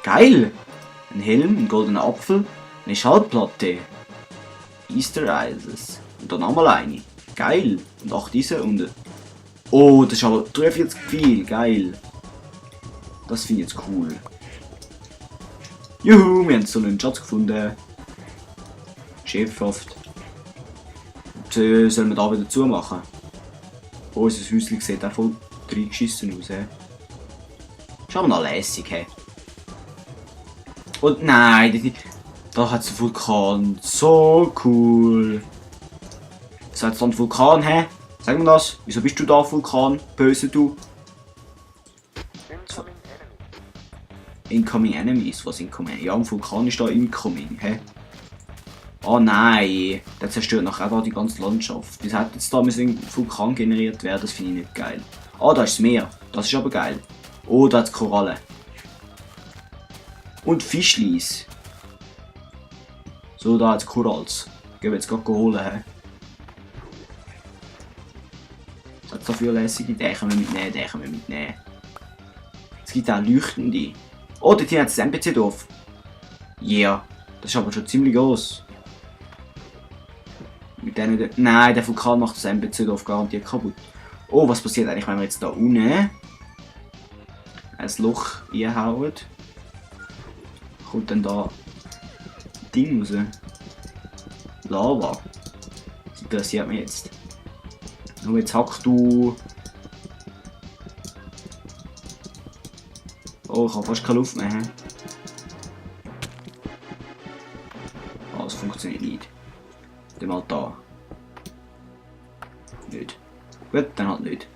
Geil! Ein Helm, ein goldener Apfel, eine Schallplatte. Easter Isis. Und dann nochmal eine. Geil! Und 8 diese und... Oh, das ist aber 43 viel. Geil. Das finde ich jetzt cool. Juhu, wir haben so einen Schatz gefunden. Chefhaft. Sollen wir da wieder zumachen? Oh, unser Häuschen sieht auch voll reingeschissen aus. He. Ist aber noch lässig. He. Und nein, da hat es einen Vulkan. So cool. Was hat es da einen Vulkan? Hä? Sag mir das. Wieso bist du da, Vulkan? Böse du. Incoming Enemies. Was Incoming? Ja, ein Vulkan ist da Incoming. Hä? Oh nein, der zerstört nachher auch die ganze Landschaft. Bis hat jetzt da ein Vulkan generiert werden, das finde ich nicht geil. Ah, da ist das Meer. Das ist aber geil. Oh, da hat es Korallen. Und Fischlis. So, da hat es Koralls. Gehen wir jetzt gerade holen. He. Das hat so viele lässige, den können wir mitnehmen, Es gibt auch leuchtende. Oh, dort hier hat es ein NPC-Dorf. Yeah, das ist aber schon ziemlich groß. Mit denen, nein, der Vulkan macht das NPC-Dorf garantiert kaputt. Oh, was passiert eigentlich, wenn wir jetzt da unten ein Loch einhauen? Kommt dann da Ding raus? Lava. Das interessiert mich jetzt. Nur jetzt hack du. Oh, ich habe fast keine Luft mehr. Ah, das funktioniert nicht. Dann mal da. Nicht. Gut, dann halt nicht.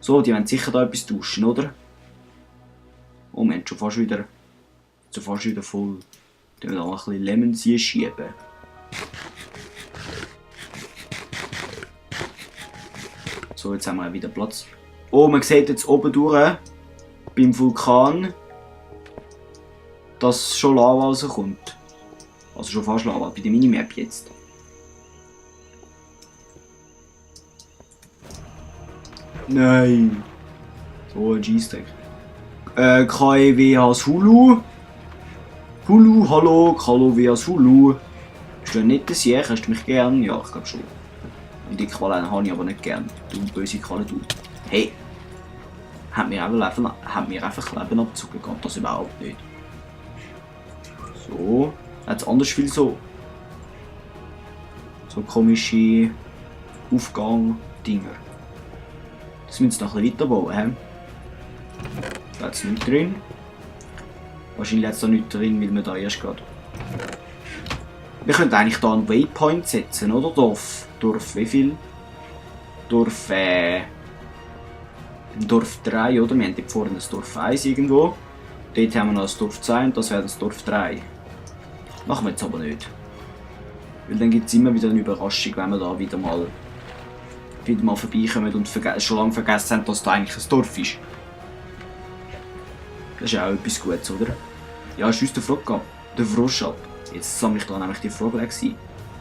So, die wollen sicher da etwas tauschen, oder? Oh, wir haben schon fast wieder voll. Dann wir da noch ein bisschen Lemons schieben. So, jetzt haben wir wieder Platz. Oh, man sieht jetzt oben durch beim Vulkan, dass schon Lava rauskommt. Also schon fast Lava, bei der Minimap jetzt. Nein. So ein G-Stack. KEWHs Hulu. Hulu, hallo, KLOWHs Hulu. Bist du ein nettes Jäger? Hast du mich gern? Ja, ich glaube schon. Und die Qualen habe ich aber nicht gern. Du böse Qualen, du. Hey! Hat mir einfach Leben abgezogen, geht das überhaupt nicht. So. Hat es anders viel so komische Aufgang-Dinger. Das müssen wir noch ein bisschen weiterbauen, hä? Da hat es nichts drin. Wahrscheinlich hat es da nichts drin, weil wir da erst gerade. Wir könnten eigentlich da einen Waypoint setzen, oder? Dorf wie viel? Dorf 3, oder? Wir haben dort vorne das Dorf 1 irgendwo. Dort haben wir noch das Dorf 2 und das wäre das Dorf 3. Machen wir jetzt aber nicht. Weil dann gibt es immer wieder eine Überraschung, wenn wir da wieder mal vorbeikommen und schon lange vergessen haben, dass da eigentlich ein Dorf ist. Das ist auch etwas Gutes, oder? Ja, schiess den Frog ab. Den Frosch ab. Jetzt sammle ich da nämlich die Froglexe.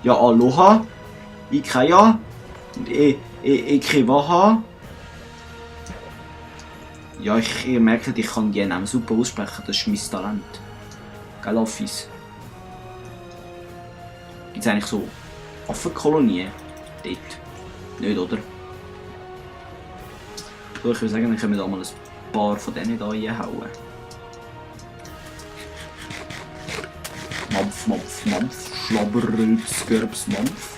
Ja, Aloha. Ikea. Und Ekewaha. Ja, ihr merkt, ich kann die Namen super aussprechen. Das ist mein Talent. Geil, Office. Gibt es eigentlich so Affenkolonien? Dort. Nicht, oder? So, ich würde sagen, dann können wir da mal ein paar von denen hier reinhauen. Mampf, Schlabberrülps, Gerbs, Mampf.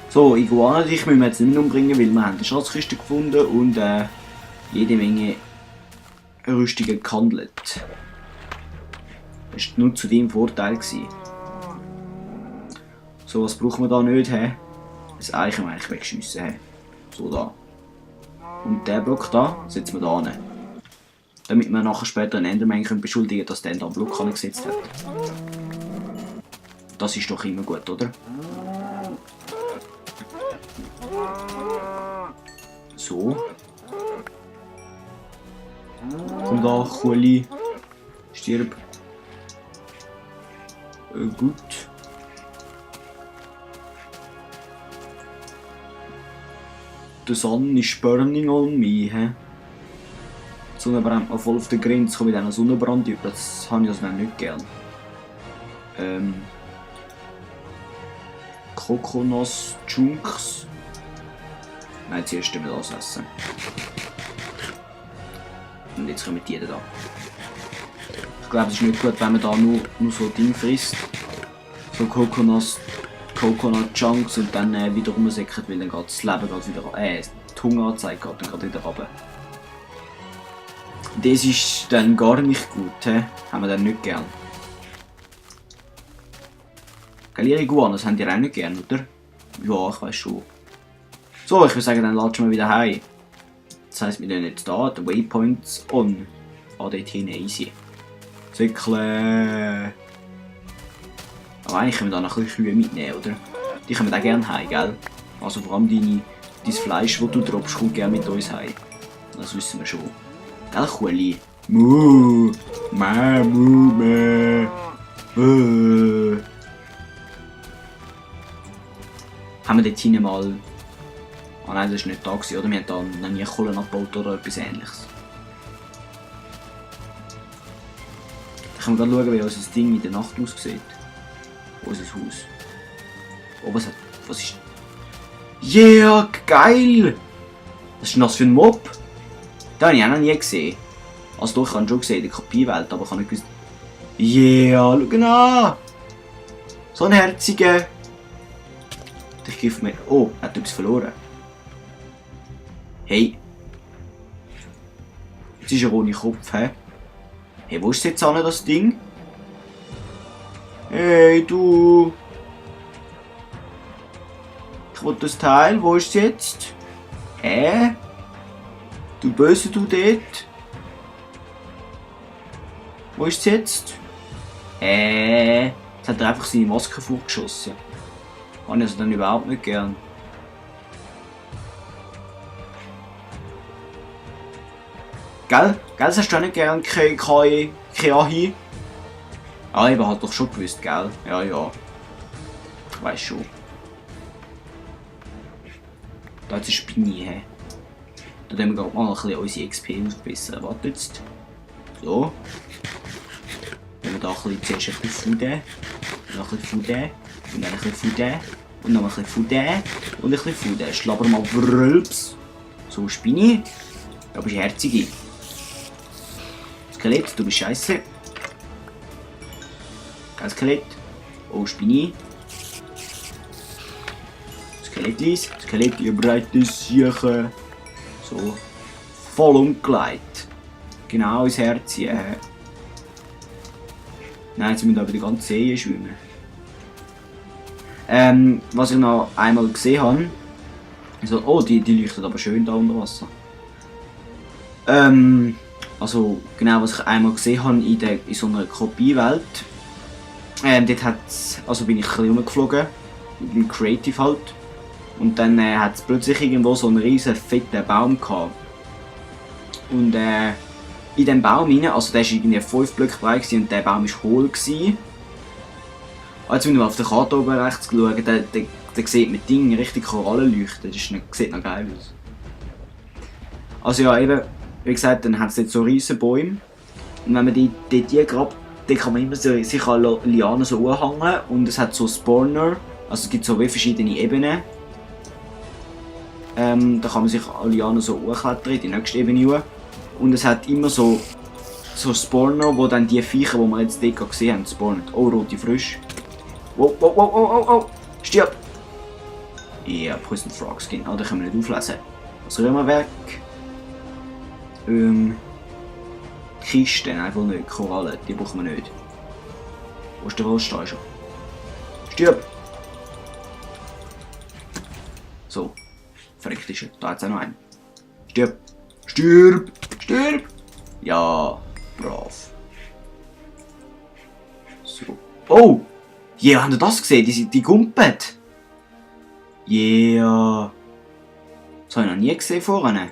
So, Iguana, dich müssen wir jetzt nicht mehr umbringen, weil wir haben eine Schatzkiste gefunden und jede Menge Rüstungen gehandelt. Das war nur zu deinem Vorteil. So, was brauchen wir da nicht? Das Ei können wir eigentlich wegschiessen. So da. Und den Block da setzen wir da hin. Damit wir nachher später einen Enderman beschuldigen können, dass der da einen Block angesetzt hat. Das ist doch immer gut, oder? So. Komm da, Kuhli. Stirb. Gut. The sun is burning on me, hä? Die Sonne brennt mal voll auf der Grenze, komme ich dann einen Sonnenbrand über. Das habe ich also nicht gern. Kokonuss Chunks. Nein, zuerst wir das essen. Und jetzt kommen die da. Ich glaube, es ist nicht gut, wenn man da nur so Ding frisst. So Coconut Chunks und dann wieder rumsäckert, weil dann geht das Leben wieder die Hungeranzeige geht dann wieder runter. Das ist dann gar nicht gut, he? Haben wir dann nicht gern. Gell, ihre Iguanas haben die auch nicht gern, oder? Ja, ich weiß schon. So, ich würde sagen, dann latschen wir wieder heim. Das heisst, wir sind jetzt da, die Waypoints on. Ah, dort hinten easy. Zickeln. Aber eigentlich können wir da noch ein bisschen Kühe mitnehmen, oder? Die können wir auch gerne heim, gell? Also vor allem dein Fleisch, das du droppst, kommt gerne mit uns heim. Das wissen wir schon. Gell, Kuhli? Mu, meh, mu, meh. Haben wir dort hinten mal... Ah nein, das war nicht da, oder? Wir haben da noch nie Kohlen abgebaut oder etwas ähnliches. Dann können wir gerade schauen, wie unser Ding in der Nacht aussieht. Unser Haus. Oh, was ist... Yeah, geil! Was ist denn das für ein Mob? Den habe ich auch noch nie gesehen. Also doch, ich habe ihn schon gesehen in der Kopiewelt, aber ich habe nicht gewusst... Yeah, schau an! So ein herziger... Ich gebe mir... Oh, er hat etwas verloren. Hey. Jetzt ist er ohne Kopf, hä? Hey, wo ist jetzt an das Ding? Hey, du! Ich will das Teil, wo ist es jetzt? Hä? Du Böse, du dort? Wo ist es jetzt? Jetzt hat er einfach seine Maske vorgeschossen. Habe ich also dann überhaupt nicht gern. Gell? Das hast du auch nicht gern, Keahi? Ah, ich hat doch schon gewusst, gell? Ja, ja. Ich weiß schon. Da ist eine Spinne, hä? Da können wir gerade mal ein bisschen unsere XP aufbessern. Warte jetzt. So. Wenn wir da ein bisschen, zuerst ein bisschen Futter. Noch ein bisschen Futter. Und dann ein bisschen Futter. Und noch ein bisschen Futter. Und ein bisschen Futter. Schlabber mal Brülps. So, Spinne. Da bist du herzige. Skelett, du bist scheiße. Kein Skelett. Oh, Spinne. Skelettlis. Skelett, ihr breites Siechen. So. Voll umgelegt. Genau ins Herz hier. Nein, jetzt müssen wir aber die ganze See schwimmen. Was ich noch einmal gesehen habe. Also, oh, die leuchtet aber schön da unter Wasser. Also, genau, was ich einmal gesehen habe in so einer Kopiewelt. Dort also bin ich ein bisschen rumgeflogen. Mit dem Creative halt. Und dann hat es plötzlich irgendwo so einen riesen fetten Baum gehabt. Und in diesem Baum rein, also der war irgendwie 5 Blöcke breit und der Baum war hohl. Als wenn wir auf der Karte oben rechts schauen, da sieht man Dinge richtig Korallen leuchten. Das sieht noch geil aus. Also ja, eben, wie gesagt, dann hat es dort so riesen Bäume. Und wenn man die grabt, dann kann man immer so, sich an Lianen so anhängen. Und es hat so Spawner, also es gibt so wie verschiedene Ebenen. Da kann man sich an Lianen so hochklettern, in die nächste Ebene hoch. Und es hat immer so Spawner, wo dann die Viecher, die wir jetzt dort gesehen haben, spawnen. Oh, rote Frösche. Wow, wow, wow, wow, wow, wow. Stirb! Ja, Poison Frog Skin. Ah, den können wir nicht auflesen. Also rühren wir weg. Kisten, einfach nicht. Korallen, die brauchen wir nicht. Wo ist der Rost da schon? Stirb! So. Verreckt ist er. Da hat es auch noch einen. Stirb! Stirb! Stirb! Ja, brav. So. Oh! Yeah, habt ihr das gesehen? Die gumpet! Yeah! Das habe ich noch nie gesehen vorhin.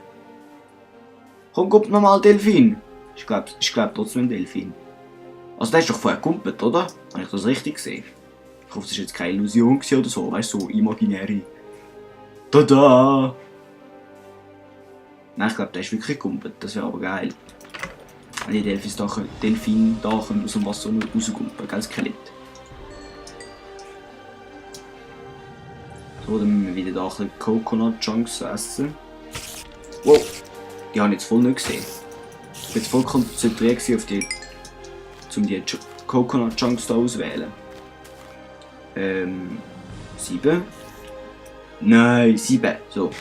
Komm, guck nochmal, Delfin! Ich glaub trotzdem ein Delfin. Also der ist doch vorher gumpet, oder? Habe ich das richtig gesehen? Ich hoffe, das war jetzt keine Illusion oder so, weißt du, so imaginäre. Tada! Nein, ich glaube, der ist wirklich gumpet, das wäre aber geil. Die Delfin da können aus dem Wasser rausgumpen, gell, Skelett. So, dann müssen wir wieder da ein bisschen Coconut Chunks essen. Wow! Die habe ich jetzt voll nicht gesehen. Ich war jetzt voll konzentriert auf die, um die Coconut Chunks da auszuwählen. 7. Nein, 7. So.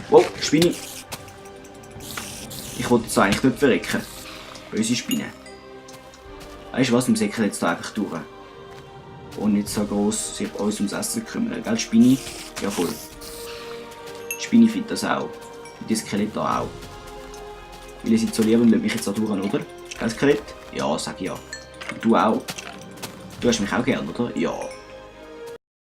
Wow, Spinne. Ich wollte jetzt eigentlich nicht verrecken. Böse Spinne. Weißt du was, wir säckeln jetzt da einfach durch. Und nicht so gross sich uns ums Essen kümmern. Gell, Spinne? Ja voll. Spinne findet das auch. Und die Skelette auch. Weil ihr seid so lieb und lasst mich jetzt da durch, oder? Gell, Skelett? Ja, sag ich ja. Und du auch. Du hast mich auch gern, oder? Ja.